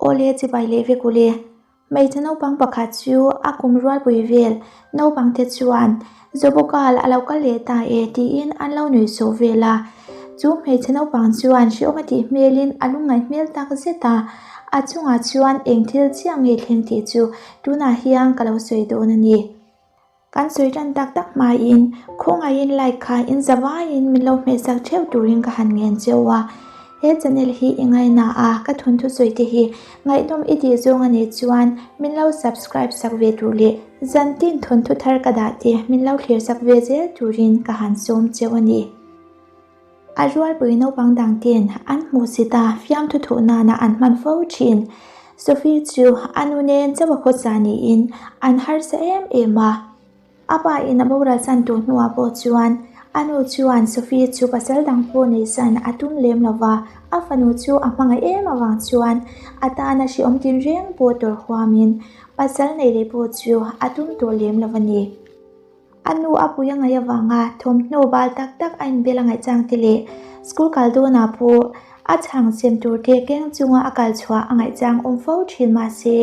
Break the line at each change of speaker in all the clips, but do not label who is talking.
Awle chibai leh vek ule. Hmeichhe naupang pakhat chu a kum rualpui vel naupang te chuan Zobokal a lo kal leh ta e tiin an lo nuih sawh vel a. Chu hmeichhe naupang chuan hrehawm a tih hmelin a lungngaih hmel tak zet a, a chungah chuan eng thil chiah nge thleng tih chu tunah hian ka lo sawi dawn a ni. Kan sawi tan tak tak hmain khawngaihin like kha in za vaiin min lo hmehsak theuh turin ka han ngen cheu a. He channel hi i ngaina a, ka thunthu sawi te hi ngaihnawm i tih zawng a nih chuan min lo subscribe sak ve tur leh zantin thawnthu thar ka dah te min lo thlir sak ve zel turin ka han sawm cheu a ni. A rualpui naupang dang ten an hmuh si ta fiamthu thuh nana an hman fo thin. Sophie chu a nu nen chauh a khawsa niin an harsa em em a. A pa in a boral san tur hnuah pawh chuan a nu chuan Sophie chu pasal dang pawh nei san a tum lem lo va, a fanu chu a hmangaih em avang chuan a tana hrehawm tinreng pawh tawrh huamin pasal nei leh pawh chu a tum tawh lem lo a ni. A nu a pui a ngaih avanga thawmhnaw bal tak tak a inbel a ngaih chang te leh school kal dawnah pawh a chhang sem tur te keng chunga a kal chhuah a ngaih chang awm fo thin mahse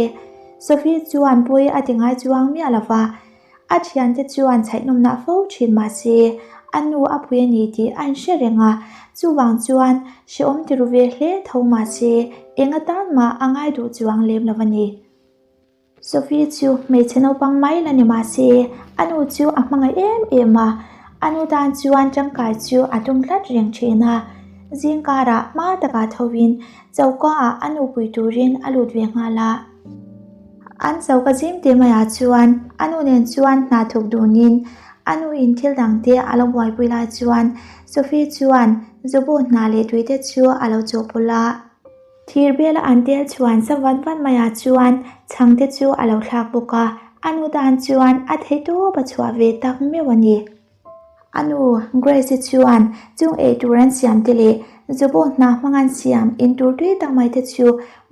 Sophie chuan pawi a ti ngai chuang miah lo va, a thiante chuan chhaihnawmnah fo thin mahse a nu a pui a ni tih a inhre reng a, chuvang chuan hrehawm ti ru ve hle tho mahse eng atan mah a ngai duh chuang lem lo a ni. Sophie chu hmeichhe naupang mai la ni mah se, a nu chu a hmangaih em em a, a nu tan chuan tangkai chu a tum tlat reng thin a. Zing karah hma takah thovin choka ah a nu pui turin a lut ve nghal a. An choka zim te maiah chuan a nu nen chuan hna thawk dunin a nu in thil dang te a lo buaipui lai chuan Sophie chuan Zobo hna leh tui te chu a lo chawhpawlh a. Thir bela an tel chuan sa vat vat maiah chuan chhangte chu a lo thlak bawk a, a nu tan chuan a theihtawp a chhuah ve tak meuh a ni. A nu, Grace-i chuan chung ei tur an siam te leh Zubo hna hmang an siam in tur tui tak mai te chu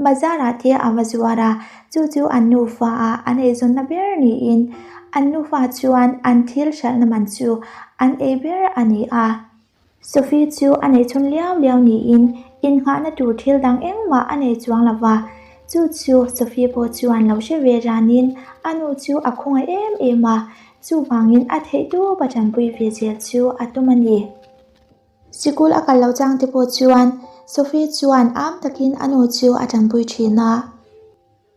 bazar-ah te a va zuar a, chu chu an nufa a an eizawnna ber niin an nufa chuan an thil hralhna man chu an ei ber a ni a. Sophie chu a nei chhun liau liau niin innghahna tur thil dang engmah a nei chuang lo va, chu chu Sophie pawh chuan lo hre ve ranin a nu chu a khawngaih em em a, chuvangin a theih tawp a tanpui ve zel chu a tum a ni. Sikul a kal lo chang te pawh chuan Sophie chuan am takin a nu chu a tanpui thin a.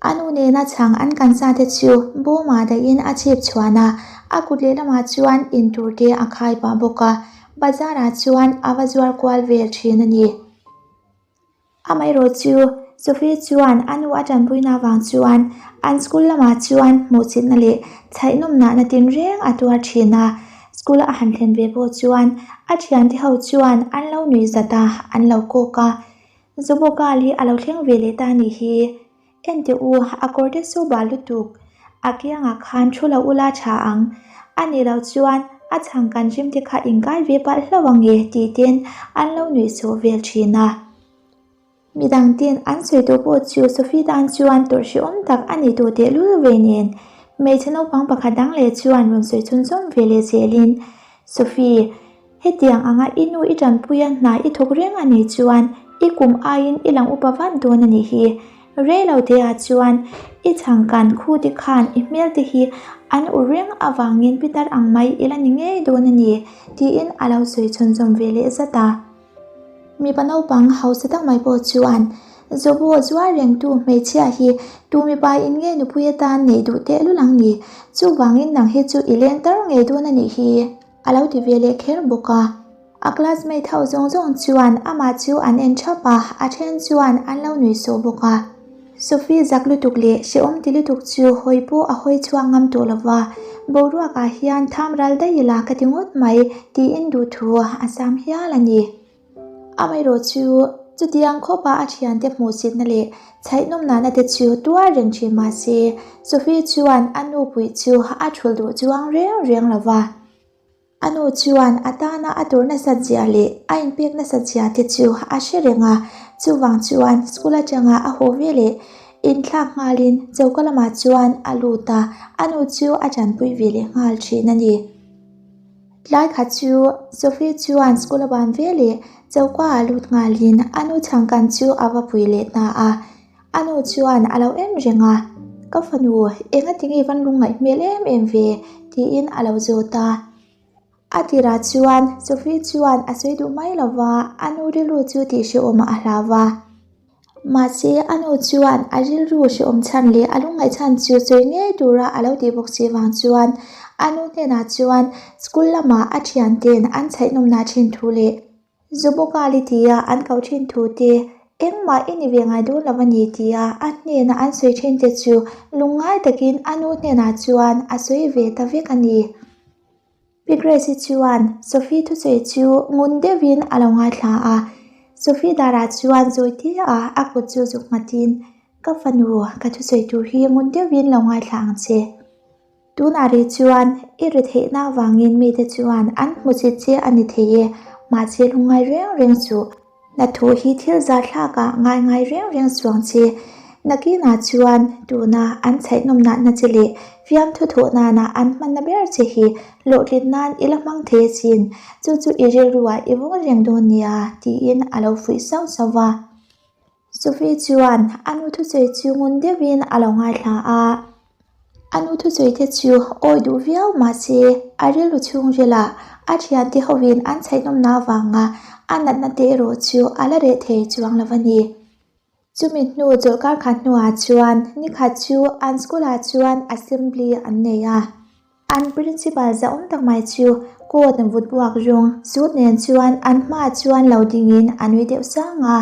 A nu nena chhang an kan sa te chu bawmah dahin a chhip chhuan a, a kut lehlamah chuan in tur te a khai pah bawk a, bazar ah chuan a va zuar kual vel thin a ni. Amaherawh chu Sophie chuan a nu a tanpuina avang chuan an school lamah chuan hmuhchitna leh chhaihnawmnahna tinreng a tuar thin a, school a han thlen ve pawh chuan a thiante ho chuan an lo nuih zat a, an lo kawk a. Zubawkal hi a lo thleng ve leh ta anih hi. Enteh u, a kawr te chu bal lutuk. A kiangah khan thu lo ula tha ang. A nih loh chuan a chhang kan rim te kha inkai ve palh hlauh ang e tih ten an lo nuih sawh vel thin a. Midang ten an sawi tawh pawh chu Sophie tan chuan tawrh hrehawm tak a ni tawh tehlul ve nen. Hmeichhe naupang pakhat dang leh chuan rawn sawi chhunzawm ve leh zelin Sophie, Hetiang anga i nu i tanpuia hna i thawk reng a nih chuan i kum aiin i lang upa vat dawn a nih hi. Rei lo te ah chuan i chhangkan khu te khan i hmel te hi an ur reng avangin pitar ang mai i la ni ngei dawn a ni tiin a lo sawi chhunzawm ve leh zat a. Mipa naupang hausa tak mai pawh chuan Zawbaw zuar rengtu hmeichhia hi tu mipa in nge nupui atan neih duh tehlul ang ni? Chuvangin nang hi chu i leng tar ngei dawn a nih hi. A lo ti ve leh kher bawk a. A classmate ho zawng zawng chuan amah chu an en thap a, a then chuan an lo nui sawh bawk a. Sophie zak lutuk leh hrehawm ti lutuk chu hawi pawh a hawi chhuak ngam tawh lo va, boruak ah hian tham ral daih ila ka ti ngawt mai tiin duhthu a sam hial a ni. Amaherawh chu chutiang khawpa a thiante hmuhsitna leh chhaihnawmnahna te chu tuar reng thin mah se, Sophie chuan a nu puih chu a thulh duh chuang reng reng lo va. A nu chuan a tana a tur nasat zia leh a inpek nasat zia te chu a hre reng a, chuvang chuan school atanga a haw ve leh inthlak nghalin choka lamah chuan a lut a, a nu chu a tanpui ve leh nghal thin a ni. Tlai khat chu Sophie chuan school a ban ve leh choka ah lut nghalin a nu chhangkan chu a va pui leh hna a. A nu chuan a lo em reng a, Ka fanu, engatinge i van lungngaih hmel em em ve? tiin a lo zawt a. A tirah chuan Sophie chuan a sawi duh mai lo va, a nu rilru chu tih hrehawmah a hlau va. Mahse, a nu chuan a rilru hrehawm chhan leh a lungngaih chhan chu sawi ngei tura a lo tih bawk si vang chuan a nu hnenah chuan school lama a thiante'n an chhaihnawmnah thin thu leh Zubukali tia an koh thin thu te engmah i ni ve ngai dawn lo a ni tia a hnena an sawi thin te chu lungngai takin a nu hnenah chuan a sawi ve ta vek a ni. Pi Grace-i chuan Sophie thusawi chu ngun deuhin a lo ngaithla a, Sophie darah chuan zawi tia a kut chu zuk nghatin, Ka fanu, ka thusawi tur hi ngun deuhin lo ngaithla ang che. Tunah rih chuan i ri theihna avangin mite chuan an hmu chit che a ni thei e, mahse lungngai reng reng suh. Hnathawh hi thil zahthlakah ngai ngai reng reng suang che. Nakinah chuan tuna an chhaihnawm natna che leh fiamthu thawh nana an hmanna ber che hi hlawhtlin nan i la hmang thei asin, chu chu i rilruah i vung reng dawn nia, tiin a lo fuih sauh sauh va. Sophie chuan a nu thusawi chu ngun deuhin a lo ngaithla a. A nu thusawi te chu awi duh viau mah se a rilru chhungrilah a thiante hovin an chhaihnawmna avanga a natna te erawh chu a la reh thei chuang lo a ni. Chumi hnu chawlhkar khat hnuah chuan nikhat chu an school ah chuan assembly an nei a. An principal zahawm tak mai chu coat vut buak rawng suit nen chuan an hmaah chuan lo dingin a nui deuh sang a.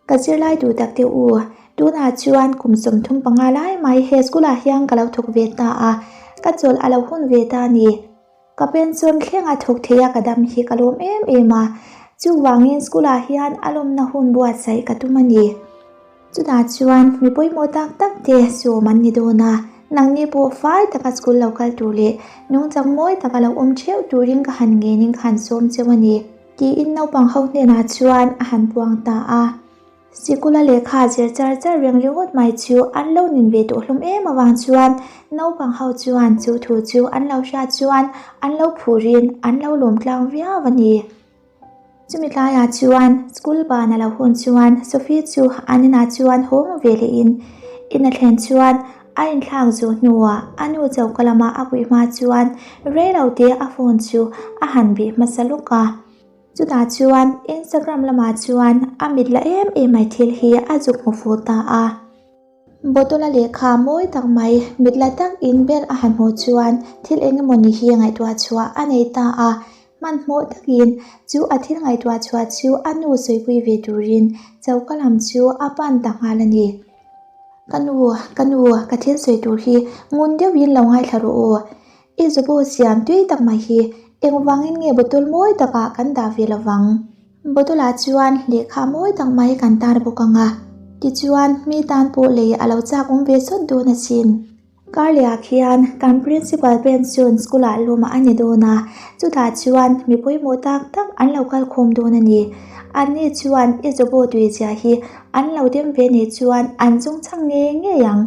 Ka zirlai duh tak deuh u, tunah chuan kum 35 lai mai he school ah hian ka lo thawk ve ta a, ka chawlh a lo hun ve ta a ni. Ka pension thleng a thawk thei a ka dam hi ka lawm em em a, chuvangin school ah hian a lawmna hun buatsaih ka tum a ni. Chutah chuan mi pawimawh tak tak te sawm an ni dawn a, nangni pawh fai taka school lo kal tur leh nungchang mawi taka lo awm theuh turin ka han ngenin ka han sawm cheu a ni, tiin naupang ho hnenah chuan a han puang ta a. Sikula lehkha zir char char reng ringawt mai chu an lo nin ve tawh hlawm em avang chuan naupang ho chuan chu thu chu an lo hriat chuan an lo phurin an lo lawm tlang viau a ni. Chumi tlaiah chuan school ban a lo hun chuan Sophie chu an inah chuan hawng ve lehin in a thlen chuan a inthlak zawh hnuah a nu choka lama a puih hma chuan rei lo te a phone chu a han bih hmasa lawk a. Chutah chuan Instagram lamah chuan a mit la em em mai thil hi a zuk hmu fuh ta a. Bottle-a lehkha mawi tak mai mit la tak in bel a han hmuh chuan thil eng emaw ni hi ngaihtuah chhuah a nei ta a, hmanhmawh takin chu a thil ngaihtuah chhuah chu a nu sawipui ve turin choka lam chu a pan ta nghal a ni. Ka nu, ka nu, ka thil sawi tur hi ngun deuhin lo ngaithla rawh aw. I zubu siam tui tak mai hi engvangin nge bottle mawi takah kan dah ve lovang? Bottle ah chuan lehkha mawi tak mai kan tar bawk ang a, tichuan mi tan pawh lei a lo chak awm ve sawt dawn asin. Karleh ah khian kan principal pension school ah lawm a ni dawn a, chutah chuan mi pawimawh tak tak an lo kal khawm dawn a ni. Anni chuan i zawbaw tuizia hi an lo dem ve nih chuan an zungchhang ngei ngei ang.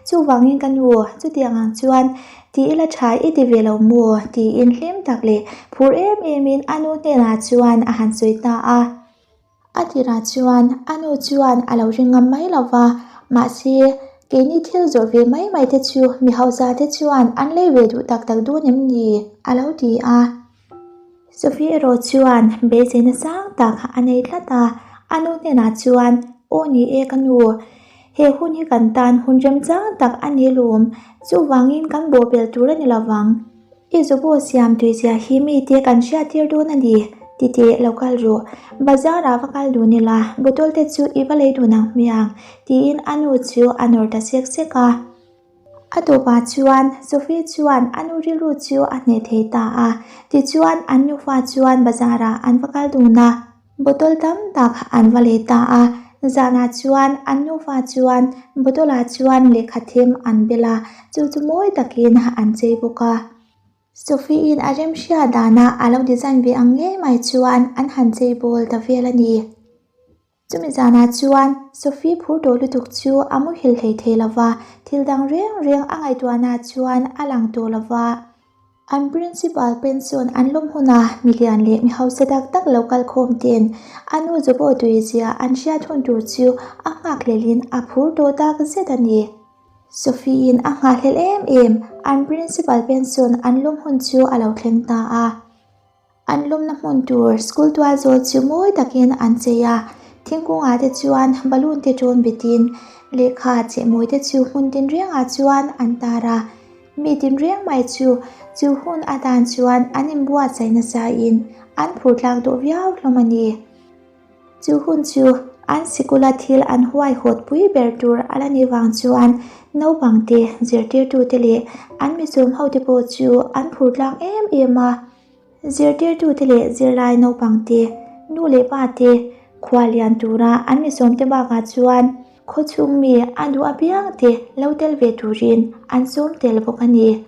Chuvangin ka nu, chutiang ang chuan Ti ila tha i ti ve lo maw? tiin hlim tak leh phur em emin a nu hnenah chuan a han sawi ta a. A tirah chuan a nu chuan a lo ring ngam mai lo va, mahse keini thil zawrh ve mai mai te chu mi hausa te chuan an lei ve duh tak tak dawn em ni? a lo ti a. Sophie erawh chuan beiseina sang tak a nei tlat a, a nu hnenah chuan, Aw ni e ka nu, he hun hi kan tan hun remchang tak a ni lawm, chuvangin kan bawhbel tur a ni lo vang. I zawbaw siam tuizia hi mite kan hriattir dawn a ni, titeh lo kal rawh, bazar ah va kal dun ila, bottle te chu i va lei dun ang hmiang, tiin a nu chu a nawr ta sek sek a. A tawpah chuan Sophie chuan a nu rilru chu a hneh thei ta a, tichuan an nufa chuan bazarah an va kal dun a, bottle tam tak an va lei ta a, zanah chuan an nufa chuan bottle ah chuan lehkha them an bel a, chu chu mawi takin an chei bawk a. Sophie-in a remhria dana a lo design ve ang ngei mai chuan an han chei bawl ta vel a ni. Chumi zanah chuan Sophie phur tawh lutuk chu a muhil hlei thei lo va, thil dang reng reng a ngaihtuahna chuan a lang tawh lo va. An principal pension an lawm huna milian leh mi hausa tak tak lo kal khawm ten a nu Jobo tuizia an hriat hun tur chu a nghakhlelhin a phur tawh tak zet a ni. Sophie-in a nghahhlelh em em, an principal pension an lawm hun chu a lo thleng ta a. An lawmna hmun tur school tual zawl chu mawi takin an chei a, thingkungah te chuan balloon te ṭawn bitin lehkha chehmawi te chu hmun tinrengah chuan an tar a. Mi tinreng mai chu chu hun atan chuan an inbuatsaih nasain an phur tlak duh viau hlawm a ni. Chu hun chu an sikula thil an huaihawt pui ber tur a la nih vang chuan naupangte, zirtirtute leh an mizawm hote pawh chu an phur tlang em em a. Zirtirtute leh zirlai naupangte, nu leh pate khua lian tura an mizawmte bakah chuan khawchhung mi a duh apiangte lo tel ve turin an sawm tel bawk a ni.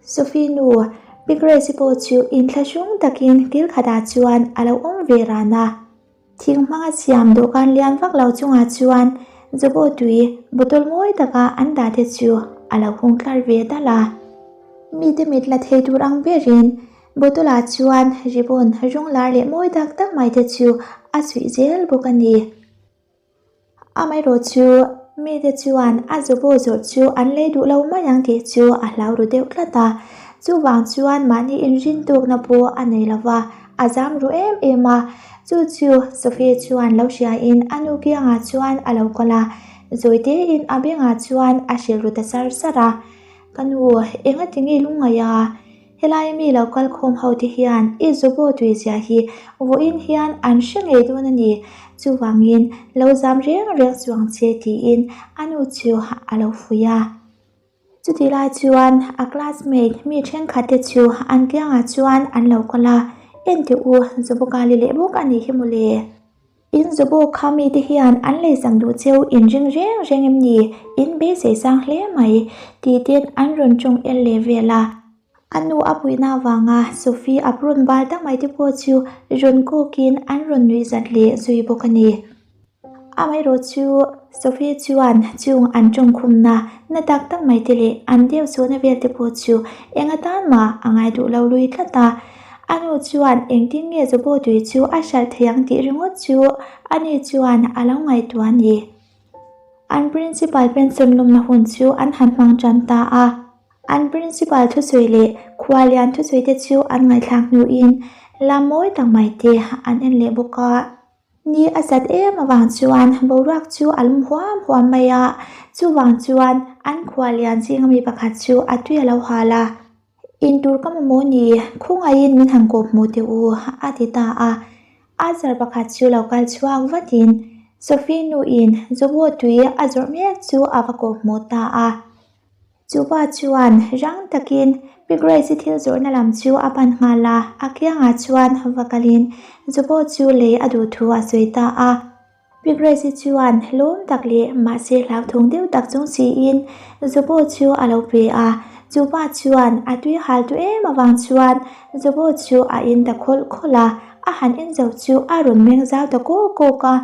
Sophie nu, Pi Grace-i pawh chu inthlahrung takin kil khatah chuan a lo awm ve ran a. Thing hmanga siam dawhkan lian vak lo chungah chuan Zobo tui bottle mawi taka an dah te chu a lo hung tlar ve dal a. Mite mit la thei tur ang berin bottle ah chuan ribbon rawng lar leh mawi tak tak mai te chu a suih zel bawk a ni. Amaherawh chu mite chuan a zawbaw zawrh chu an lei duh lo mai ang tih chu a hlau ru deuh tlat a, chuvang chuan mahni inrin tawkna pawh a nei lo va, a zam ru em em a. Chu chu Sophie chuan lo hriain a nu kiangah chuan a lo kal a, zawi tein a bengah chuan a hrilh ru ta sar sar a, Ka nu, engati nge lungngaih a? Helai mi lo kal khawm ho te hian i zubaw tuizia hi vawiin hian an hre ngei dawn a ni, chuvangin lo zam reng reng chuang che tiin a nu chu a lo fuih a. Chutih lai chuan a classmate mi thenkhat te chu an kiangah chuan an lo kal a, Enteh u, Zubawkali leh bawk a nih hi mawle. In zawbawk kha mite hian an leisak duh cheu in ring reng reng em ni? In beisei sang hle mai tih ten an rawn tawng el leh vel a. A nu a puihna avanga Sophie apron bal tak mai te pawh chu rawn kawkin an rawn nuih zat leh zui bawk a ni. Amaherawh chu Sophie chuan chung an tawng khumna na tak tak mai te leh an deuh sawhna vel te pawh chu eng atan mah a ngai duh lo lui tlat a. A nu chuan engtin nge Zawbaw tui chu a hralh thei ang tih ringawt chu ani chuan a lo ngaihtuah a ni. An principal pension lawmna hun chu an han hmang tan ta a. An principal thusawi leh khualian thusawi te chu an ngaihthlak hnuin lam mawi tak mai te an en leh bawk a. Ni a zat em avang chuan boruak chu a lum huam huam mai a, chuvang chuan an khualian zinga mi pakhat chu a tui a lo hal a. Intur ka mamawh ni, khawngaihin min han kawp hmuh teh u, a ti ta a. Azar pakhat chu lo kal chhuak vatin Sophie nuin Zawbaw tui a zawrh mek chu a va kawp hmuh ta a. Chupa chuan rang takin Pi Grace-i thil zawrhna lam chu a pan nghal a, a kiangah chuan va kalin Zawbaw chu lei a duh thu a sawi ta a. Pi Grace-i chuan hlawm tak leh mahse hlauthawng deuh tak chung siin Zobo chu a lo pe a, chupa chuan a tui hal tu em avang chuan Zobo chu a in ta khawlh khawlh a, a han en zo chu a rawn meng zau ta kawk kawk a,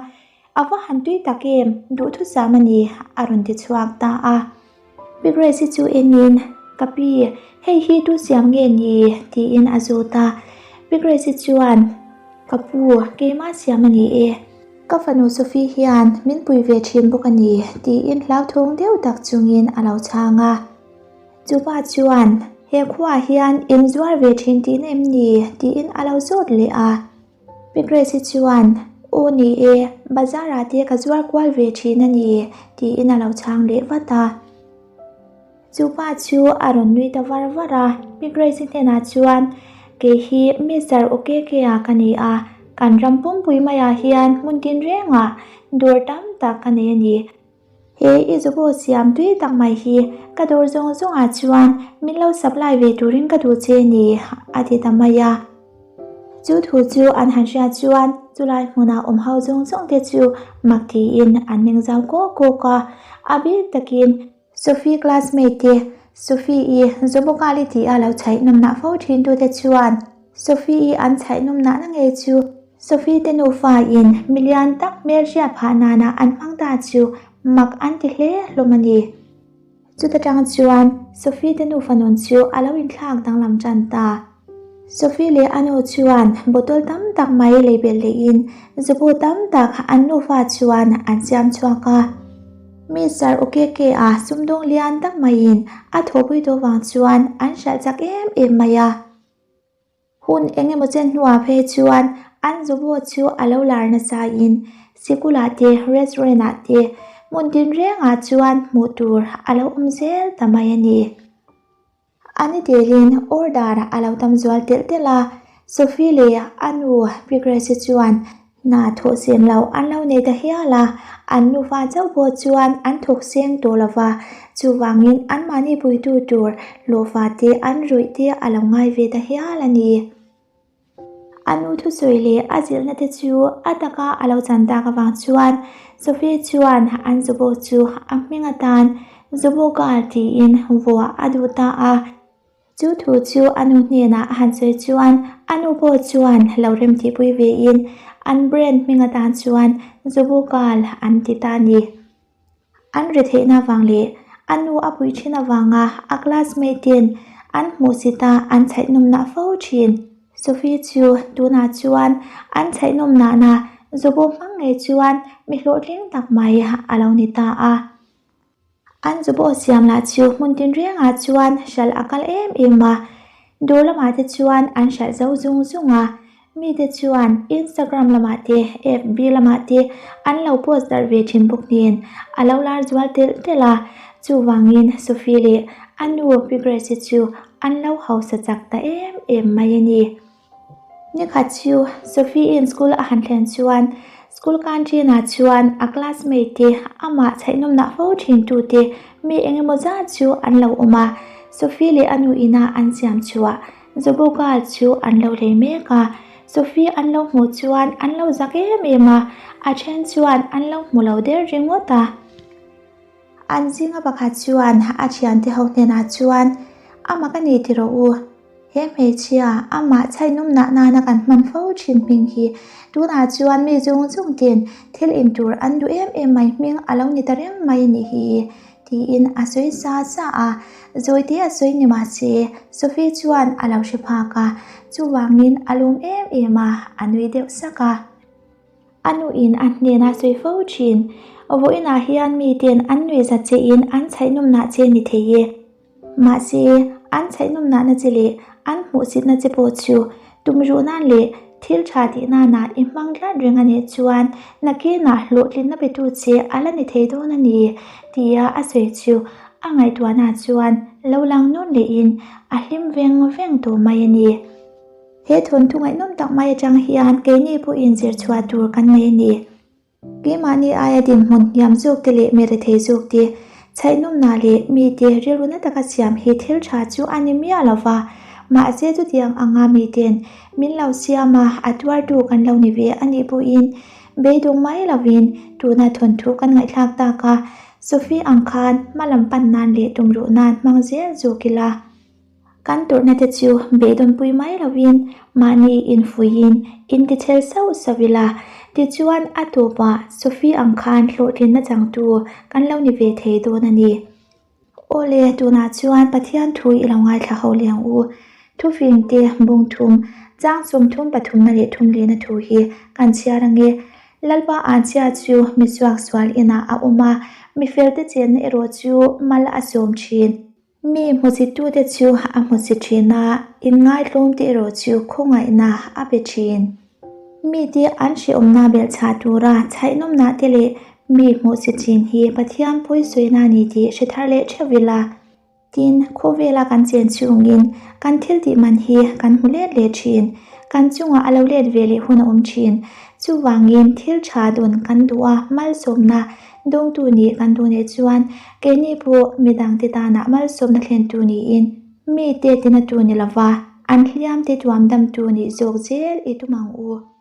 A va han tui tak em, duhthusam a ni, a rawn ti chhuak ta a. Pi Grace-i chu enin, Ka pi, hei hi tu siam nge ni? tiin a zawt a. Pi Grace-i chuan, Ka pu, keimah siam a ni e. Ka fanu Sophie hian min pui ve thin bawk a ni, tiin hlauthawng deuh tak chungin a lo chhang a. Chupa chuan, He khuaah hian in zuar ve thin tihna em ni? tiin a lo zawt leh a. Pi Grace-i chuan, Aw ni e, bazar-ah te ka zuar kual ve thin a ni, tiin a lo chhang leh vat a. Chu pa chu a rawn nui ta var var a, Pi Grace-i hnenah chuan, Kei hi Mister Okeke-a ka ni a, kan ram pumpui maiah hian hmun tinrengah dawr tam tak ka nei a ni. He i zawbaw siam tui tak mai hi ka dawr zawng zawngah chuan min lo supply ve turin ka duh che ni, a ti ta mai a. Chu thu chu an han hriat chuan chulai hmuna awm ho zawng zawng te chu mak tiin an meng zau kawk kawk a, a bik takin Sophie classmate te Sophie-i Zawbawkali tih a lo chhaih nawmnah fo thin tute chuan Sophie-i an chhaih nawmnahna ngei chu Sophie te nufa in milian tak hmel hriat phah nana an hmang ta chu mak an ti hle hlawm a ni. Chuta tang chuan Sophie te nufa nun chu a lo inthlak danglam tan ta. Sophie leh a nu chuan bottle tam tak mai lei belh lehin zubu tam tak an nufa chuan an siam chhuak a. Mister Okeke-a sumdawng lian tak maiin a thawhpui tawh vang chuan an hralh chak em em mai a. Hun eng emaw chen hnuah phei chuan an zubu chu a lo lar nasa in sikulah te restaurant ah te hmun tinrengah chuan hmuh tur a lo awm zel ta mai a ni. A ni telin order a lo tam zual telh telh a, Sophie leh a nu Pi Grace chuan hna thawh sen loh an lo nei ta hial a, an nufa chauh pawh chuan an thawk seng tawh lo va, chuvangin anmahni puitu tur hlawhfa te an ruih te a lo ngai ve ta hial a ni. A nu thusawi leh a zilhna te chu a taka a lo chan tak avang chuan Sophie chuan an Zubo chu a hming atan Zubo Girl tiin vuah a duh ta a. Chu thu chu a nu hnenah a han sawi chuan a nu pawh chuan lo remtihpui vein an brand hming atan chuan Zubo Girl an ti ta a ni. An ri theihna avang leh a nu a pui thin avanga a classmate ten an hmuhsit a an chhaihnawmnah fo thin. Sophie chu tunah chuan an chhaihnawmnahna Zobo hmang ngei chuan mi hlawhtling tak mai a lo ni ta a. An Zobo siam lah chu hmun tinrengah chuan hralh a kal em em a, dawr lamah te chuan an hralh zo zung zung a. Mite chuan Instagram lamah te, FB lamah te an lo post darh ve thin bawk nen a lo lar zual telh telh a, chuvangin Sophie leh a nu Pi Grace chu an lo hausa chak ta em em mai a ni. Nikhat chu Sophie-in school a han thlen chuan school canteen ah chuan a classmate te amah chhaihnawmnah fo thin tute mi engemaw zat chu an lo awm a, Sophie leh a nu ina an siam chhuah Zoboka chu an lo lei mek a, Sophie an lo hmuh chuan an lo zak em em a, a then chuan an lo hmu lo der ringawt a. An zinga pakhat chuan a thiante ho hnenah chuan, Amah ka ni ti rawh u, he hmeichhia amah chhainawmnah nana kan hman fo thin hming hi tunah chuan mi zawng zawng ten thil in tur an duh em em mai hming a lo ni ta reng mai a nih hi. Tiin a sawi sa sa a, Zawite a sawi ni mah se, Sophie chuan a lo hre phak a, chuvangin a lawm em em a, a nui deuh sak a. A nuin a hnena sawi fo thin, Vawiinah hian miten an nui zat chein an chhaihnawmnah che ni thei e. Mahse, an chhaihnawmnahna che leh an hmuhsitna che pawh chu tumruh nan leh thil tha tih nanah i hmang tlat reng a nih chuan nakinah hlawhtlinna petu che a la ni thei dawn a ni, tia a sawi chu a ngaihtuahna chuan lo lang nawn lehin a hlim veng veng tawh mai a ni. He thawnthu ngaihnawm tak mai atang hian keini pawhin zir chhuah tur kan nei a ni. Keimahni aia dinhmun hniam zawkte leh mi rethei zawkte chhaihnawmna leh mite rilru na taka siam hi thil tha chu a ni miah lo va, mahse chutiang anga miten min lo siam a, a tuartu kan lo ni ve a nih pawhin beidawng mai lovin tuna thawnthu kan ngaihthlak tak a, Sophie ang khan hma lam pan nan leh tumruh nan hmang zel zawk ila. Kan tawrhna te chu beidawnpui mai lovin mahni infuiin intichhel sauh sauh ila, tichuan a tawpah Sophie ang khan hlawhtlinna changtu kan lo ni ve thei dawn a ni. Awle, tunah chuan Pathian thu i lo ngaithla ho leh ang u. Thufing te bungthum, chang sawmthum pathumna leh thum lehna thu hi kan chhiar ange. Lalpa Anchhia chu mi suaksual inah a awm a, mi felte chenna erawh chu mal a sawm thin. Mi hmusittute chu a hmusi thin a, inngaitlawmte erawh chu khawngaihna a pe thin. Mite an hrehawmna belhchhah tura chhaihnawmnah te leh mi hmuhsi thin hi Pathian pawisawina a ni tih hre thar leh theuh ila. Tin, khawvela kan chen chungin kan thil tih man hi kan hmu let leh thin. Kan chungah a lo let ve leh hun a awm thin. Chuvangin thil tha dun kan duh a, malsawmna Dawngtu nih kan duh nih chuan keini pawh midangte tanah malsawmna thlentu niin mite tinatu ni lova an hliamte tuamdamtu nih zawk zel i tum ang u.